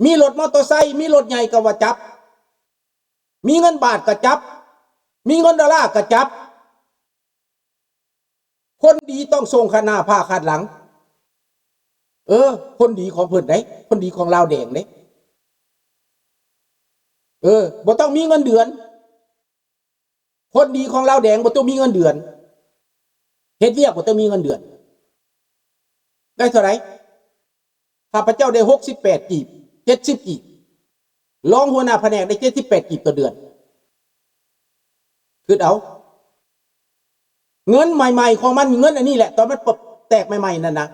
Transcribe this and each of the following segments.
ມີລົດມໍເຕີໄຊ ມີລົດໃຫຍ່ກໍວ່າຈັບ, ມີເງິນບາດກໍຈັບ, ມີເງິນໂດລາກໍຈັບ. ຄົນດີຕ້ອງສົ່ງຄາດໜ້າພາຄາດຫຼັງ. ເອີ ຄົນດີຂອງເພິ່ນເດ້, ຄົນດີຂອງລາວແດງເດ້. ເອີ ບໍ່ຕ້ອງມີເງິນເດືອນ. ຄົນດີຂອງລາວແດງບໍ່ຕ້ອງມີເງິນເດືອນ, ເຮັດວຽກບໍ່ຕ້ອງມີເງິນເດືອນ. ໄດ້ເທົ່າໃດ? ຂ້າພະເຈົ້າໄດ້ຫົກສິບແປດກີບ, ເຈັດສິບກີບ. ຮອງຫົວໜ້າພະແນກໄດ້ເຈັດສິບແປດກີບຕໍ່ເດືອນ. ຄິດເອົາ, ເງິນໃໝ່ໆຂອງມັນ, ເງິນອັນນີ້ແຫຼະ, ຕອນມັນປະແຕກໃໝ່ໆນັ້ນນະ.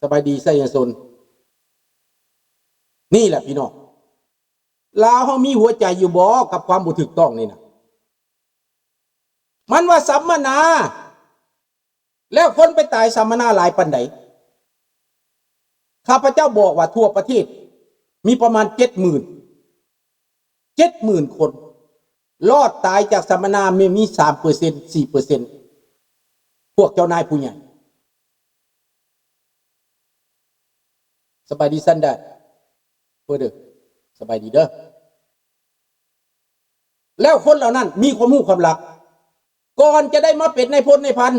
ສະບາຍດີໄຊຍະຊົນ. ນີ້ແຫຼະພີ່ນ້ອງ, ລາວເຮົາມີຫົວໃຈຢູ່ບໍ່ກັບຄວາມບໍ່ຖືກຕ້ອງນີ້ນະ? ມັນວ່າສຳມະນາ, ແລ້ວຄົນໄປຕາຍສຳມະນາຫຼາຍປານໃດ? ຂ້າພະເຈົ້າບອກວ່າທົ່ວປະເທດມີປະມານເຈັດໝື່ນ, ເຈັດໝື່ນຄົນ ລອດຕາຍຈາກສຳມະນາມີ ມີສາມເປີເຊັນ ສີ່ເປີເຊັນ ພວກເຈົ້ານາຍຜູ້ໃຫຍ່. ສະບາຍດີ Sunday Brother, ສະບາຍດີເດີ. ແລ້ວຄົນເຫຼົ່ານັ້ນມີຄວາມຮູ້ຄວາມລັບ, ກ່ອນຈະໄດ້ມາເປັນນາຍພົນນາຍພັນ,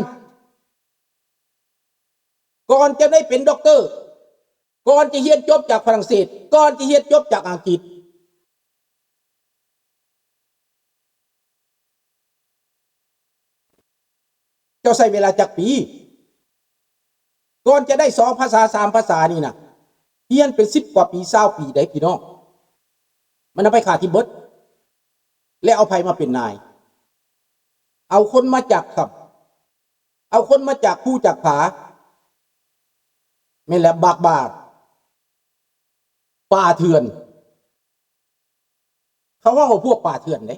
ກ່ອນຈະໄດ້ເປັນດັອກເຕີ, ກ່ອນຈະຮຽນຈົບຈາກຝຣັ່ງເສດ, ກ່ອນຈະຮຽນຈົບຈາກອັງກິດ, ເຈົ້າໃຊ້ເວລາຈັກປີ? ກ່ອນຈະໄດ້ສອງພາສາ ສາມພາສານີ້ນະ, ຮຽນເປັນສິບກວ່າປີ ຊາວປີໃດ໋ພີ່ນ້ອງ. ມັນເອົາໄປຂ້າຖິ້ມເບິດ. ແລ້ວເອົາໃຜມາເປັນນາຍ? ເອົາຄົນມາຈາກຖ້ຳ, ເອົາຄົນມາຈາກພູຈາກຜາ. ແມ່ນແຫຼະ, ບັກບ້າ, ປ່າເຖື່ອນ. ເຂົາເວົ້າວ່າພວກປ່າເຖື່ອນເດ້.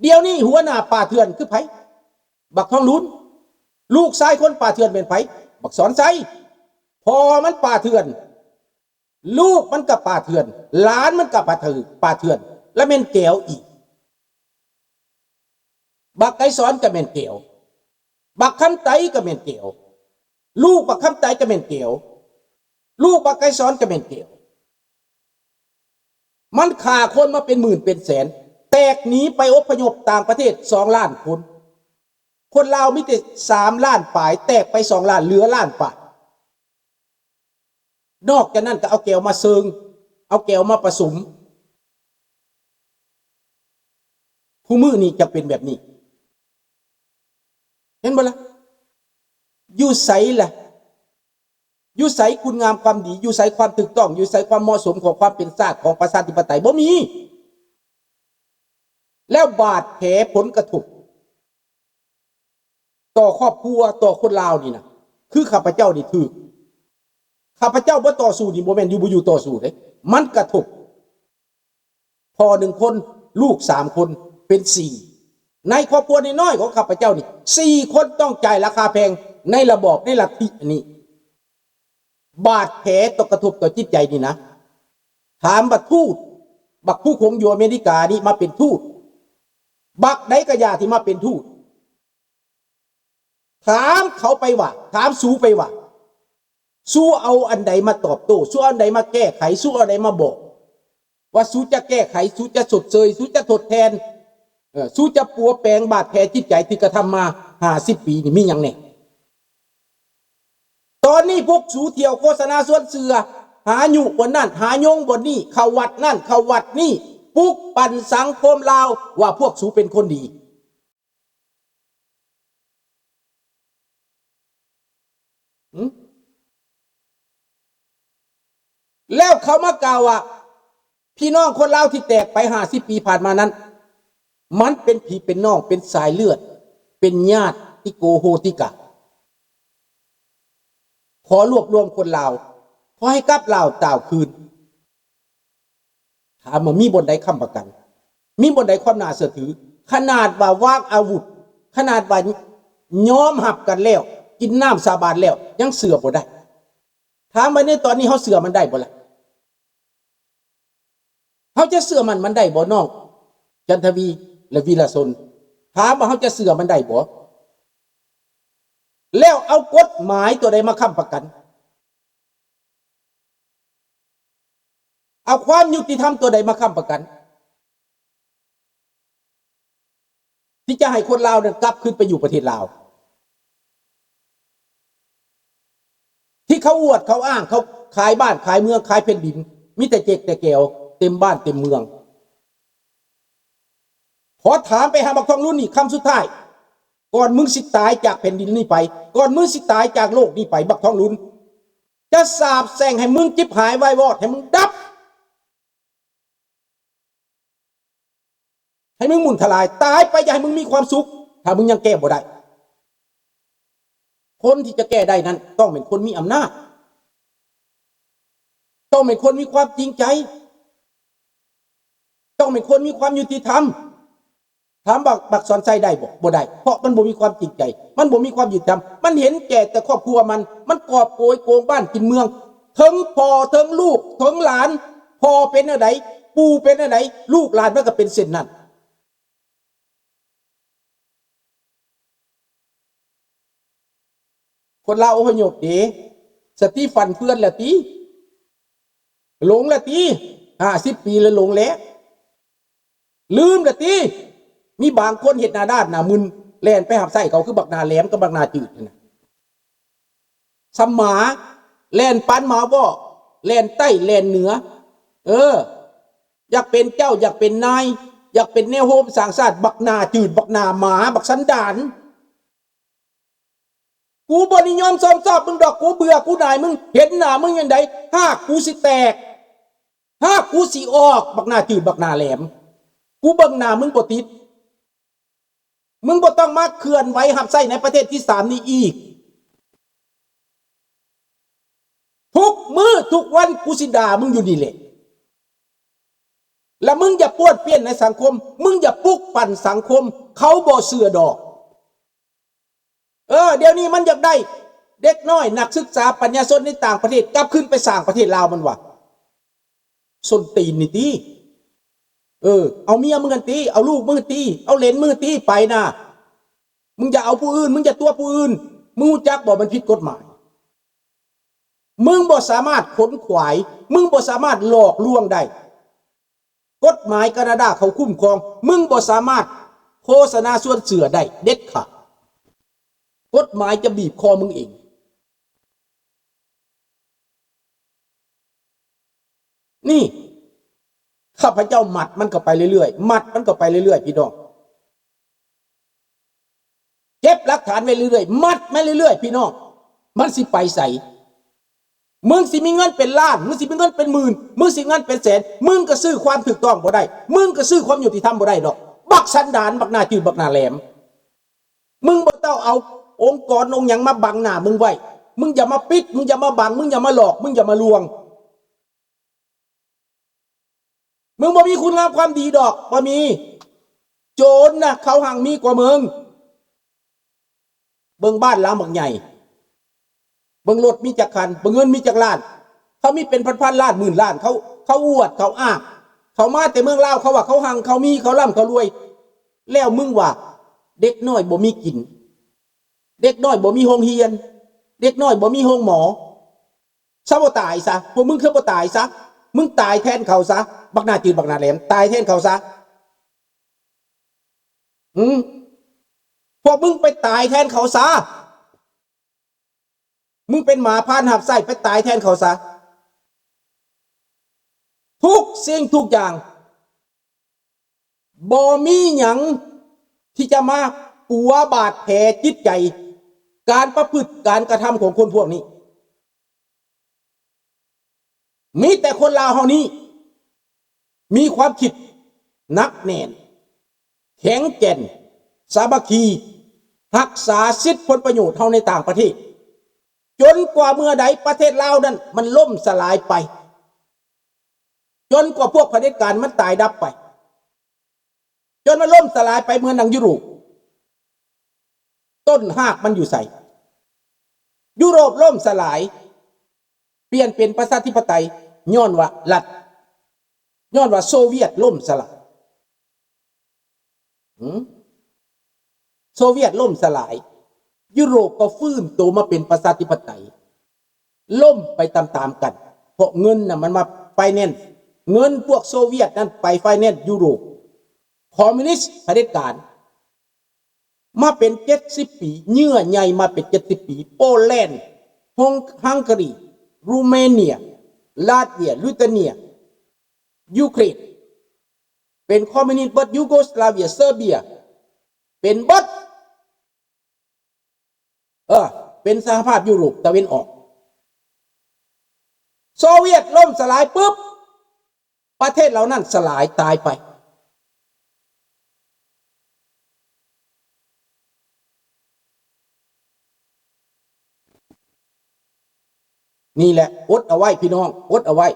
ດຽວນີ້ຫົວໜ້າປ່າເຖື່ອນຄືໃຜ? ບັກທອງລຸນ. ລູກຊາຍຄົນປ່າເຖື່ອນແມ່ນໃຜ? ບັກສອນໄຊ. ພໍ່ມັນປ່າເຖື່ອນ, ລູກມັນກໍປ່າເຖື່ອນ, ຫຼານມັນກໍປ່າເຖື່ອນ, ປ່າເຖື່ອນ, ລະແມ່ນແກວອີກ. ບັກໄກສອນກໍແມ່ນແກວ, ບັກຄຳໄຕກໍແມ່ນແກວ, ລູກບັກຄຳໄຕກໍແມ່ນແກວ, ລູກບັກໄກສອນກໍແມ່ນແກວ. ມັນຂ້າຄົນມາເປັນໝື່ນເປັນແສນ, ແຕກໜີໄປອົບພະຍົບຕ່າງປະເທດສອງລ້ານຄົນ. ຄົນລາວມີແຕ່ສາມລ້ານປາຍ, ແຕກໄປສອງລ້ານ, ເຫຼືອລ້ານປາຍ. ນອກຈາກນັ້ນກໍເອົາແກວມາເຊີງ, ເອົາແກວມາປະສົມ. ຄູ່ມື້ນີ້ຈະເປັນແບບນີ້, ເຫັນບໍ່ລະ? ຢູ່ໃສລະ? ຢູ່ໃສຄຸນງາມຄວາມດີ? ຢູ່ໃສຄວາມຖືກຕ້ອງ? ຢູ່ໃສຄວາມເໝາະສົມຂອງຄວາມເປັນຊາດ ຂອງປະຊາທິປະໄຕ? ບໍ່ມີ. ແລ້ວບາດແຜ ຜົນກະທົບ ຕໍ່ຄອບຄົວ ຕໍ່ຄົນລາວນີ້ນະ, ຄືຂ້າພະເຈົ້ານີ້ຖືກ. ຂ້າພະເຈົ້າບໍ່ຕໍ່ສູ້ນີ້ ບໍ່ແມ່ນຢູ່ບໍ່ຢູ່ຕໍ່ສູ້ເດ້, ມັນກະທົບ. ພໍ່ໜຶ່ງຄົນ, ລູກສາມຄົນ, ເປັນສີ່. ໃນຄອບຄົວນ້ອຍໆຂອງຂ້າພະເຈົ້ານີ້ ສີ່ຄົນຕ້ອງຈ່າຍລາຄາແພງໃນລະບອບ ໃນລັດທິອັນນີ້. ບາດແຜຕໍ່ ກະທົບຕໍ່ຈິດໃຈນີ້ນະ. ຖາມວ່າທູດ ບັກພູຂົງຢູ່ອາເມລິການີ້ມາເປັນທູດ, ບັກໃດກະຢ່າທີ່ມາເປັນທູດ. ຖາມເຂົາໄປວ່າ, ຖາມສູໄປວ່າ, ສູເອົາອັນໃດມາຕອບໂຕ້? ສູເອົາອັນໃດມາແກ້ໄຂ? ສູເອົາອັນໃດມາບອກວ່າສູຈະແກ້ໄຂ, ສູຈະຊົດເຊີຍ, ສູຈະທົດແທນ, ເອີ ສູຈະປົວແປງບາດແຜຈິດໃຈທີ່ກະທຳມາຫ້າສິບປີນີ້ ມີຫຍັງແດ່? ຕອນນີ້ພວກສູທ່ຽວໂຄສະນາຊວນເຊື່ອ, ຫາຍຸບ່ອນນັ້ນ, ຫາຍົງບ່ອນນີ້, ເຂົ້າວັດນັ້ນ, ເຂົ້າວັດນີ້, ປຸກປັ່ນສັງຄົມລາວວ່າພວກສູເປັນຄົນດີ. ຫື? ແລ້ວເຂົາມາກ່າວວ່າ ພີ່ນ້ອງຄົນລາວທີ່ແຕກໄປຫ້າສິບປີຜ່ານມານັ້ນ ມັນເປັນພີ່ເປັນນ້ອງ ເປັນສາຍເລືອດ ເປັນຍາດຕິໂກໂຫຕິກາ. ຂໍລວບລວມຄົນລາວ, ຂໍໃຫ້ກັບລາວຕາວຄືນ. ຖາມວ່າມີບ່ອນໃດຄ້ຳປະກັນ? ມີບ່ອນໃດຄວາມໜ້າເຊື່ອຖື? ຂະໜາດວ່າວາງອາວຸດ, ຂະໜາດວ່າຍອມຮັບກັນແລ້ວ, ກິນນ້ຳສາບານແລ້ວ, ຍັງເຊື່ອບໍ່ໄດ້. ຖາມວ່າໃນຕອນນີ້ເຮົາເຊື່ອມັນໄດ້ບໍ່ລະ? ເຮົາຈະເຊື່ອໝັ້ນມັນໄດ້ບໍ່ ນ້ອງຈັນທະວີ ແລະ ວີລະຊົນ? ຖາມວ່າເຮົາຈະເຊື່ອມັນໄດ້ບໍ່? ແລ້ວເອົາກົດໝາຍຕົວໃດມາຄ້ຳປະກັນ? ເອົາຄວາມຍຸຕິທຳຕົວໃດມາຄ້ຳປະກັນ ທີ່ຈະໃຫ້ຄົນລາວນັ້ນກັບຄືນໄປຢູ່ປະເທດລາວ? ທີ່ເຂົາອວດເຂົາອ້າງ ເຂົາຂາຍບ້ານຂາຍເມືອງຂາຍແຜ່ນດິນ ມີແຕ່ເຈັກແຕ່ແກວເຕັມບ້ານເຕັມເມືອງ. ຂໍຖາມໄປຫາບັກທອງລຸນອີກຄຳສຸດທ້າຍ ກ່ອນມຶງຊິຕາຍຈາກແຜ່ນດິນນີ້ໄປ ກ່ອນມຶງຊິຕາຍຈາກໂລກນີ້ໄປ ບັກທອງລຸນ ຈະສາບແຊ່ງໃຫ້ມຶງຈິບຫາຍວາຍວອດ ໃຫ້ມຶງດັບ ໃຫ້ມຶງໝຸ່ນທະລາຍ ຕາຍໄປຢ່າໃຫ້ມຶງມີຄວາມສຸກ ຖ້າມຶງຍັງແກ້ບໍ່ໄດ້. ຄົນທີ່ຈະແກ້ໄດ້ນັ້ນ ຕ້ອງເປັນຄົນມີອຳນາດ ຕ້ອງເປັນຄົນມີຄວາມຈິງໃຈ ຕ້ອງເປັນຄົນມີຄວາມຍຸຕິທຳ. ຖາມວ່າບັກສອນໄຊໄດ້ບໍ່? ບໍ່ໄດ້ ເພາະມັນບໍ່ມີຄວາມຈິງໃຈ ມັນບໍ່ມີຄວາມຍຸຕິທຳ ມັນເຫັນແກ່ແຕ່ຄອບຄົວມັນ ມັນກອບໂກຍໂກງບ້ານກິນເມືອງ ເຖິງພໍ່ເຖິງລູກເຖິງຫຼານ ພໍ່ເປັນແນວໃດ ປູ່ເປັນແນວໃດ ລູກຫຼານມັນກໍເປັນເຊັ່ນນັ້ນ. ຄົນລາວອົບພະຍົບເດ້ ສະຕິຟັ່ນເຟືອນແລ້ວຕິ ຫຼົງແລ້ວຕິ ຫ້າສິບປີແລ້ວ ຫຼົງແລ້ວ ລືມແລ້ວຕິ. ມີບາງຄົນເຮັດໜ້າດ້ານໜ້າມຶນ ແລ່ນໄປຮັບໃຊ້ເຂົາ ຄືບັກໜ້າແຫຼມກັບບັກໜ້າຈືດຫັ້ນນະ ສຳໝາ ແລ່ນປານໝາວໍ້ ແລ່ນໃຕ້ແລ່ນເໜືອ ເອີ ຢາກເປັນເຈົ້າ ຢາກເປັນນາຍ ຢາກເປັນແນວໂຮມສ້າງຊາດ ບັກໜ້າຈືດ ບັກໜ້າໝາ ບັກສັນດານ. ກູບໍ່ນິຍົມຊົມຊອບມຶງດອກ ກູເບື່ອ ກູໜ່າຍມຶງ ເຫັນໜ້າມຶງຈັ່ງໃດ ຫາກກູຊິແຕກ ຫາກກູຊິອອກ ບັກໜ້າຈືດ ບັກໜ້າແຫຼມ ກູເບິ່ງໜ້າມຶງບໍ່ຕິດ. ມຶງບໍ່ຕ້ອງມາເຄື່ອນໄຫວຮັບໃຊ້ໃນປະເທດທີສາມນີ້ອີກ. ທຸກມື້ທຸກວັນກູຊິດ່າມຶງຢູ່ນີ້ແຫຼະ ແລະ ມຶງຢ່າປ້ວນປ່ຽນໃນສັງຄົມ ມຶງຢ່າປຸກປັ່ນສັງຄົມ ເຂົາບໍ່ເຊື່ອດອກ. ເອີ ດຽວນີ້ມັນຢາກໄດ້ເດັກນ້ອຍນັກສຶກສາປັນຍາຊົນໃນຕ່າງປະເທດກັບຄືນໄປສ້າງປະເທດລາວ ມັນວ່າ ສົ້ນຕີນນີ້ຕິ ເອີ ເອົາເມຍມຶງຫັ້ນຕິ ເອົາລູກມຶງຫັ້ນຕິ ເອົາເຫຼນມຶງຫັ້ນຕິ ໄປນະ ມຶງຢ່າເອົາຜູ້ອື່ນ ມຶງຢ່າຕົວະຜູ້ອື່ນ ມຶງຮູ້ຈັກບໍ່ ມັນຜິດກົດໝາຍ. ມຶງບໍ່ສາມາດຂົນຂວາຍ ມຶງບໍ່ສາມາດຫຼອກລວງໄດ້ ກົດໝາຍການາດາເຂົາຄຸ້ມຄອງ ມຶງບໍ່ສາມາດໂຄສະນາຊວນເຊື່ອໄດ້ເດັດຂາດ ກົດໝາຍຈະບີບຄໍມຶງເອງ. ນີ້ ຂ້າພະເຈົ້າມັດມັນເຂົ້າໄປເລື້ອຍໆ ມັດມັນເຂົ້າໄປເລື້ອຍໆ ພີ່ນ້ອງ ເກັບຫຼັກຖານໄວ້ເລື້ອຍໆ ມັດມັນເລື້ອຍໆ ພີ່ນ້ອງ ມັນຊິໄປໃສ? ມຶງຊິມີເງິນເປັນລ້ານ ມຶງຊິມີເງິນເປັນໝື່ນ ມຶງຊິເງິນເປັນແສນ ມຶງກໍຊື້ຄວາມຖືກຕ້ອງບໍ່ໄດ້ ມຶງກໍຊື້ຄວາມຍຸຕິທຳບໍ່ໄດ້ດອກ ບັກສັນດານ ບັກໜ້າຈືດ ບັກໜ້າແຫຼມ. ມຶງບໍ່ຕ້ອງເອົາອົງກອນອົງຫຍັງມາບັງໜ້າມຶງໄວ້ ມຶງຢ່າມາປິດ ມຶງຢ່າມາບັງ ມຶງຢ່າມາຫຼອກ ມຶງຢ່າມາລວງ ມຶງບໍ່ມີຄຸນງາມຄວາມດີດອກ ບໍ່ມີ ໂຈນນະ ເຂົາຮັ່ງມີກວ່າມຶງ ເບິ່ງບ້ານຫຼັງບັກໃຫຍ່ ເບິ່ງລົດມີຈັກຄັນ ເບິ່ງເງິນມີຈັກລ້ານ ເຂົາມີເປັນພັນໆລ້ານ ໝື່ນລ້ານ ເຂົາ ເຂົາອວດ ເຂົາອ້າງ ເຂົາມາແຕ່ເມືອງລາວ ເຂົາວ່າເຂົາຮັ່ງ ເຂົາມີ ເຂົາລ່ຳ ເຂົາລວຍ ແລ້ວມຶງວ່າເດັກນ້ອຍບໍ່ມີກິນ ເດັກນ້ອຍບໍ່ມີໂຮງຮຽນ ເດັກນ້ອຍບໍ່ມີໂຮງໝໍ ຊະ ບໍ່ຕາຍຊະ ພວກມຶງຄືບໍ່ຕາຍຊະ ມຶງຕາຍແທນເຂົາຊະ ບັກໜ້າຈືດ ບັກໜ້າແຫຼມ ຕາຍແທນເຂົາຊະ ອືມ ພວກມຶງໄປຕາຍແທນເຂົາຊະ ມຶງເປັນໝາພານຮັບໃຊ້ ໄປຕາຍແທນເຂົາຊະ ທຸກສິ່ງທຸກຢ່າງ ບໍ່ມີຫຍັງທີ່ຈະມາປົວບາດແຜຈິດໃຈ ການປະພຶດ ການກະທຳຂອງຄົນພວກນີ້ ມີແຕ່ຄົນລາວເຮົານີ້ ມີຄວາມຄິດໜັກແໜ້ນ ແຂງແກ່ນ ສາມັກຄີ ຮັກສາສິດຜົນປະໂຫຍດເຮົາໃນຕ່າງປະເທດ ຈົນກວ່າເມື່ອໃດປະເທດລາວນັ້ນມັນລົ້ມສະຫຼາຍໄປ ຈົນກວ່າພວກຜະເດັດການມັນຕາຍດັບໄປ ຈົນມັນລົ້ມສະຫຼາຍໄປເໝືອນດັ່ງຢູໂຣບ. ຕົ້ນຮາກມັນຢູ່ໃສ? ຢູໂຣບລົ້ມສະຫຼາຍ ປ່ຽນເປັນປະຊາທິປະໄຕ ຍ້ອນວ່າລັດ ຍ້ອນວ່າໂຊວຽດລົ້ມສະຫຼາຍ. ຫືມ? ໂຊວຽດລົ້ມສະຫຼາຍ ຢູໂຣບກໍຟື້ນໂຕມາເປັນປະຊາທິປະໄຕ ລົ້ມໄປຕາມໆກັນ ເພາະເງິນນະມັນມາໄຟແນນ ເງິນພວກໂຊວຽດນັ້ນໄປໄຟແນນຢູໂຣບ ຄອມມິວນິດ ຜະເດັດການ ມາເປັນເຈັດສິບປີ ເຍື່ອໃຫຍ່ມາເປັນເຈັດສິບປີ ໂປແລນ ຮັງ ຮັງກາຣີ ຣູເມເນຍ ລາດເວຍ ລິດເທເນຍ ຢູເຄຣນ ເປັນຄອມມິວນິດເບິດ ຢູໂກສລາເວຍ ເຊີເບຍ ເປັນເບິດ ເອີ ເປັນສະຫະພາບຢູໂຣບຕາເວັນອອກ. ໂຊວຽດລົ້ມສະຫຼາຍປຶບ ປະເທດເຫຼົ່ານັ້ນສະຫຼາຍຕາຍໄປ. ນີ້ແຫຼະ ອົດເອົາໄວ້ພີ່ນ້ອງ ອົດເອົາໄວ້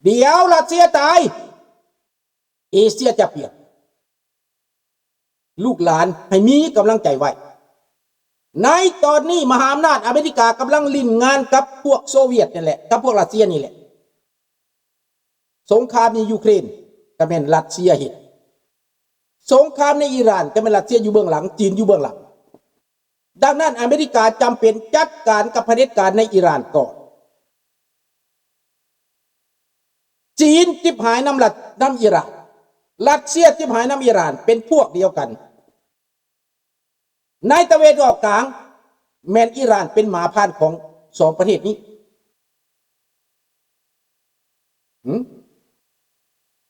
ດຽວຣັດເຊຍຕາຍ ເອເຊຍຈະປ່ຽນ. ລູກຫຼານໃຫ້ມີກຳລັງໃຈໄວ້. ໃນຕອນນີ້ມະຫາອຳນາດອາເມລິກາກຳລັງຫຼິ້ນງານກັບພວກໂຊວຽດນີ້ແຫຼະ ກັບພວກຣັດເຊຍນີ້ແຫຼະ. ສົງຄາມໃນຢູເຄຣນກໍແມ່ນຣັດເຊຍເຮັດ. ສົງຄາມໃນອີຣານກໍແມ່ນຣັດເຊຍຢູ່ເບື້ອງຫຼັງ ຈີນຢູ່ເບື້ອງຫຼັງ. ດັ່ງນັ້ນອາເມລິກາຈຳເປັນຈັດການກັບຜະເດັດການໃນອີຣານກ່ອນ. ຈີນຈິບຫາຍນຳລັດ ນຳອີຣານ, ຣັດເຊຍຈິບຫາຍນຳອີຣານ ເປັນພວກດຽວກັນ. ໃນຕາເວັນອອກກາງ ແມ່ນອີຣານເປັນໝາຜ່ານຂອງສອງປະເທດນີ້. ຫືມ?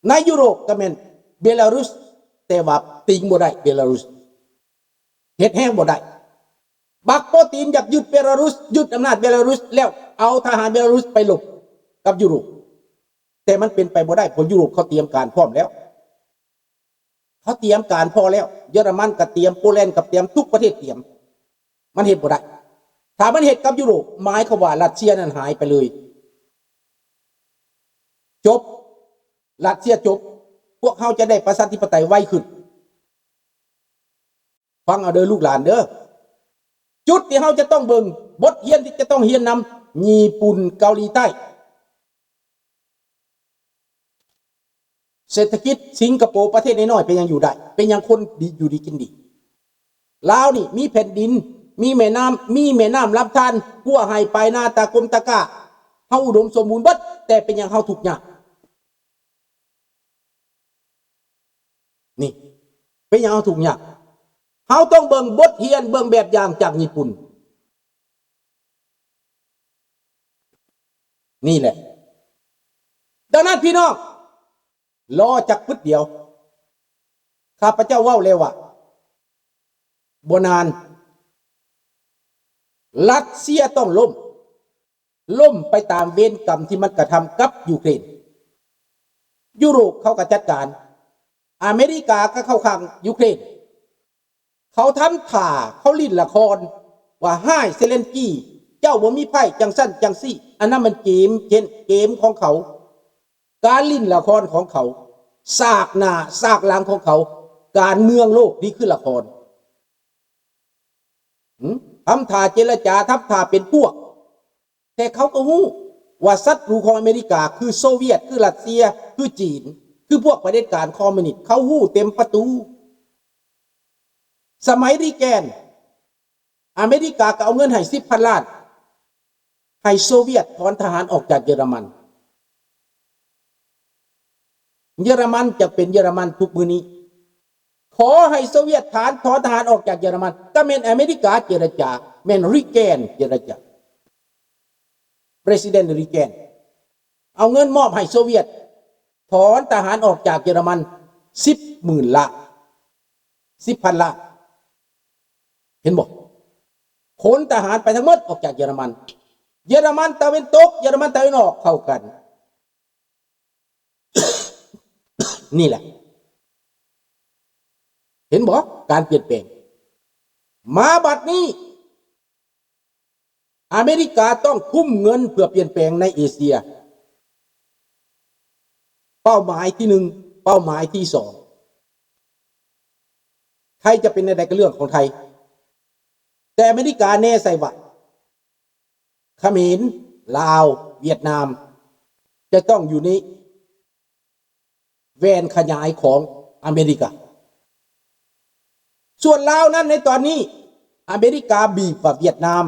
ໃນຢູໂຣບກໍແມ່ນເບລາຣຸສ ແຕ່ວ່າຕິງບໍ່ໄດ້ເບລາຣຸສ ເຮັດແຮງບໍ່ໄດ້. ບັກໂປຕິນຢາກຍຶດເບລາຣຸສ ຍຶດອຳນາດເບລາຣຸສ ແລ້ວເອົາທະຫານເບລາຣຸສໄປລົບກັບຢູໂຣບ ແຕ່ມັນເປັນໄປບໍ່ໄດ້ ເພາະຢູໂຣບເຂົາຕຽມການພ້ອມແລ້ວ. ເຂົາຕຽມການພໍແລ້ວ ເຢຍລະມັນກໍຕຽມ ໂປແລນກໍຕຽມ ທຸກປະເທດຕຽມ ມັນເຮັດບໍ່ໄດ້. ຖ້າມັນເຮັດກັບຢູໂຣບ ໝາຍຄວາມວ່າຣັດເຊຍນັ້ນຫາຍໄປເລີຍ ຈົບ ຣັດເຊຍຈົບ. ພວກເຮົາຈະໄດ້ປະຊາທິປະໄຕໄວຂຶ້ນ. ຟັງເອົາເດີລູກຫຼານເດີ ຈຸດທີ່ເຮົາຈະຕ້ອງເບິ່ງ ບົດຮຽນທີ່ຈະຕ້ອງຮຽນນຳ ຍີ່ປຸ່ນ ເກົາຫຼີໃຕ້ ເສດຖະກິດສິງກະໂປ ປະເທດນ້ອຍໆ ເປັນຫຍັງຢູ່ໄດ້ ເປັນຫຍັງຄົນດີ ຢູ່ດີກິນດີ. ລາວນີ້ມີແຜ່ນດິນ ມີແມ່ນ້ຳ ມີແມ່ນ້ຳລຳທານ ຮົ້ວໄຮ່ປາຍນາ ຕາກົມຕາກ້າ ເຮົາອຸດົມສົມບູນເບິດ ແຕ່ເປັນຫຍັງເຮົາທຸກຍາກ? ນີ້ ເປັນຫຍັງເຮົາທຸກຍາກ? ເຮົາຕ້ອງເບິ່ງບົດຮຽນ ເບິ່ງແບບຢ່າງຈາກຍີ່ປຸ່ນ. ນີ້ແຫຼະ ດັ່ງນັ້ນພີ່ນ້ອງ ລໍຈັກປຶດດຽວ ຂ້າພະເຈົ້າເວົ້າແລ້ວວ່າ ບໍ່ນານ ຣັດເຊຍຕ້ອງລົ້ມ. ລົ້ມໄປຕາມເວນກຳທີ່ມັນກະທຳກັບຢູເຄຣນ. ຢູໂຣບເຂົາກໍຈັດການ, ອາເມລິກາກໍເຂົ້າຂ້າງຢູເຄຣນ. ເຂົາທຳທ່າ, ເຂົາຫຼິ້ນລະຄອນວ່າຮ້າຍເຊເລັນກີ, ເຈົ້າບໍ່ມີໄພ້ ຈັ່ງຊັ້ນຈັ່ງຊີ້. ອັນນັ້ນມັນເກມ, ເກມ, ເກມຂອງເຂົາ, ການຫຼິ້ນລະຄອນຂອງເຂົາ, ສາກໜ້າສາກຫຼັງຂອງເຂົາ. ການເມືອງໂລກນີ້ຄືລະຄອນ. ຫືມ? ທຳທ່າເຈລະຈາ, ທຳທ່າເປັນພວກ. ແຕ່ເຂົາກໍຮູ້ວ່າສັດຕູຂອງອາເມລິກາຄືໂຊວຽດ, ຄືຣັດເຊຍ, ຄືຈີນ, ຄືພວກຜະເດັດການຄອມມູນິດ, ເຂົາຮູ້ເຕັມປະຕູ. ສະໄໝຣີແກນ, ອາເມລິກາກໍເອົາເງິນໃຫ້ສິບພັນລ້ານ ໃຫ້ໂຊວຽດຖອນທະຫານອອກຈາກເຢຍລະມັນ. ເຢຍລະມັນຈະເປັນເຢຍລະມັນທຸກມື້ນີ້. ຂໍໃຫ້ໂຊວຽດຖານ ຖອນທະຫານອອກຈາກເຢຍລະມັນ, ກໍແມ່ນອາເມລິກາເຈລະຈາ, ແມ່ນຣີແກນເຈລະຈາ, ປຣະຊິເດັນຣີແກນ ເອົາເງິນມອບໃຫ້ໂຊວຽດ ຖອນທະຫານອອກຈາກເຢຍລະມັນສິບໝື່ນລ້ານ, ສິບພັນລ້ານ. ເຫັນບໍ່? ຂົນທະຫານໄປທັງໝົດອອກຈາກເຢຍລະມັນ. ເຢຍລະມັນຕາເວັນຕົກ, ເຢຍລະມັນຕາເວັນອອກເຂົ້າກັນ. ນີ້ແຫຼະ ເຫັນບໍ່? ການປ່ຽນແປງ. ມາບັດນີ້ ອາເມລິກາຕ້ອງທຸ່ມເງິນເພື່ອປ່ຽນແປງໃນເອເຊຍ. ເປົ້າໝາຍທີໜຶ່ງ, ເປົ້າໝາຍທີສອງ ໄທຈະເປັນແນວໃດກໍເລື່ອງຂອງໄທ, ແຕ່ອາເມລິກາແນ່ໃສ່ວ່າ ຂະເໝນ, ລາວ, ຫວຽດນາມ ຈະຕ້ອງຢູ່ໃນແວ່ນຂະຫຍາຍຂອງອາເມລິກາ. ສ່ວນລາວນັ້ນໃນຕອນນີ້ ອາເມລິກາບີບວ່າຫວຽດນາມ